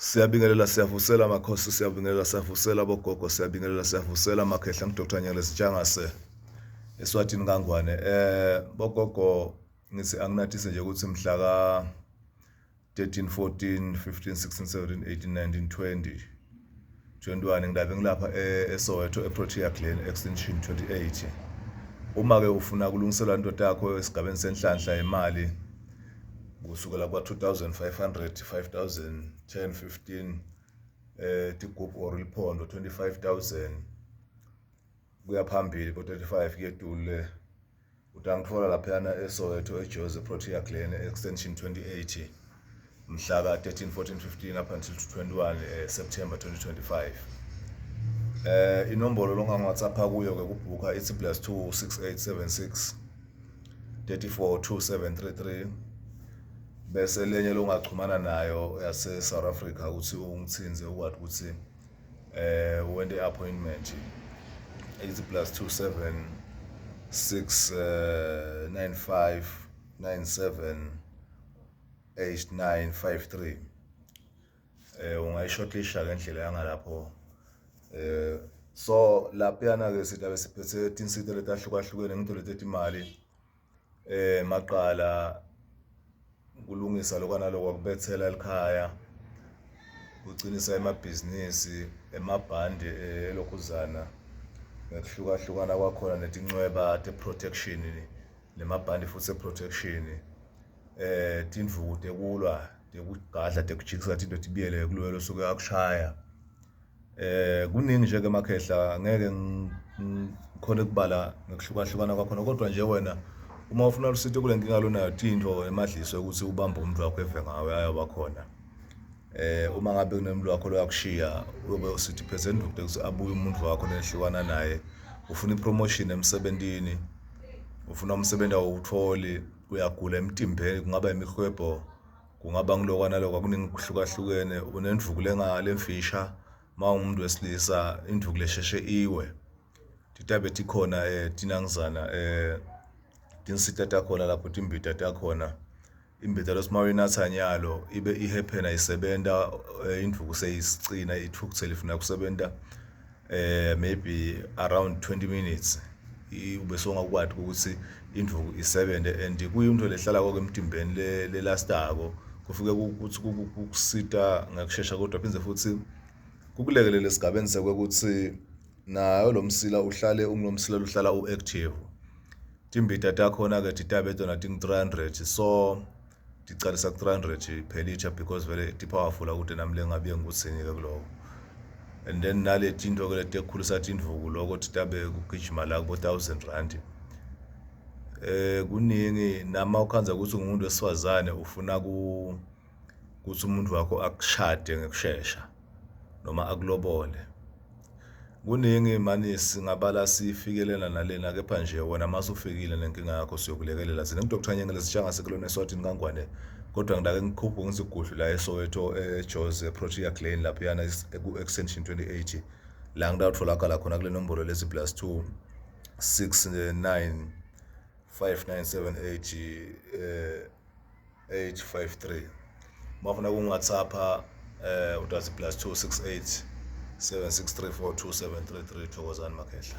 Siyabingelela siyavusela makhosi siyabingelela siyavusela bogogo siyabingelela siyavusela makhehla ngu-Dr Nyelezi Ntshangase eSwatini kaNgwane. Bogogo ngithi anginathise nje ukuthi mhla ka 13 14 15 16 17 18 19 20 21 ngidabe ngilapha eSoweto eProtea Glen Extension 28. Uma ke ufuna kulungiselwa indoda yakho esigabeni senhlanhla yemali kusukela kwa-2500 5000 10 15 tigubhu or liphondo 25000 kuya phambili ko-35 kuyedule utangithola laphayana eSoweto eJozi Protea Glen Extension 2080 mhla ka-13 14 15 up until 21 September 2025. Inombolo longangi-WhatsApp kuyo ke kubhukha ithi +2 6876 34 2733 bese lenye longachumana nayo yase South Africa ukuthi ungithinze ukwazi ukuthi wente appointment ithi +27 6 95 97 8953. Ungayishortlisha ke indlela yangalapho. So laphayana ke sidabe siphethe tinsita letahlukahlukene ngito letetimali maqala kulungisa lokho naloko kubethela ekhaya kucinisa emabhizinisi emabhandi elokhuzana ngekuhlukahlukana kwakhona netincweba te-protection nemabhandi futhi e-protection tindvuku tekulwa tekugadla tekujikisa tinto tibuyele kuloyo losuke akushaya. Kuningi nje ke makhehla ngeke ngikhone ukubala ngekuhlukahlukana kwakhona kodwa nje wena uma ufuna lusito kule nkinga lonayo tintfo emadliso ukuthi ubambe umuntu wakho eve ngawe ayoba khona. Uma ngabe kunomuntu wakho loyakushiya uyobe usithi phethe induku ukuthi abuye umuntu wakho nehlukana naye ufuna ipromotion emsebentini ufuna umsebenzi awuwutholi uyagula emtimbeni kungaba imihwebho kungaba ngilokwa nalokwa kuningi kuhlukahlukene unendvuku lemfisha uma ungumuntu wesilisa induku lesheshe iwe titabe tikhona tinangizana tinsita takhona lapho timbita takhona imbita lothi uma uyinatha nyalo ibe ihephena isebenta induku seyisicina ithukuthele ifuna kusebenta maybe around 20 minutes ube songakwati ukuthi induku isebenze and kuyinto lehlala konke emtimbeni lelastako kufike ukuthi kukusita ngekushesha kodwa phindze futhi kukulekelela esigabeni sekwekuthi nayo lo msila uhlale ungulomsila lohlala u-active. Timbita takhona-ke titabe tona tingu-300 so ticalisa ku-300 per liter because vele ti-powerful akude nami lengabuye ngikuthini-ke kuloko. And then nale tinto-ke leti tekukhulisa tindvuku loko titabe kugijima la kubo 1000 rand. Kuningi nama ukhandza ukuthi ungumuntu wesifazane ufuna ukuthi umuntu wakho akushade ngekushesha noma akulobole. Kuningi mani singabala sifikelela nalena kepha nje wena mase ufikile nenkinga yakho siyokulekelela thina. Ngu-Dr Nyengele Sishangase kulona eSwatini kaNgwane kodwa ngidake ngikhuphuke ngisigudlu la eSoweto eJozi eProtea Glen laphayana ku-extension 28 la ngitawutholakala khona kule nombolo lezi +2 6 9 5978 853. Mawufuna kungi-WhatsApp utathi +268 7634 2733. Thokozani makhehla.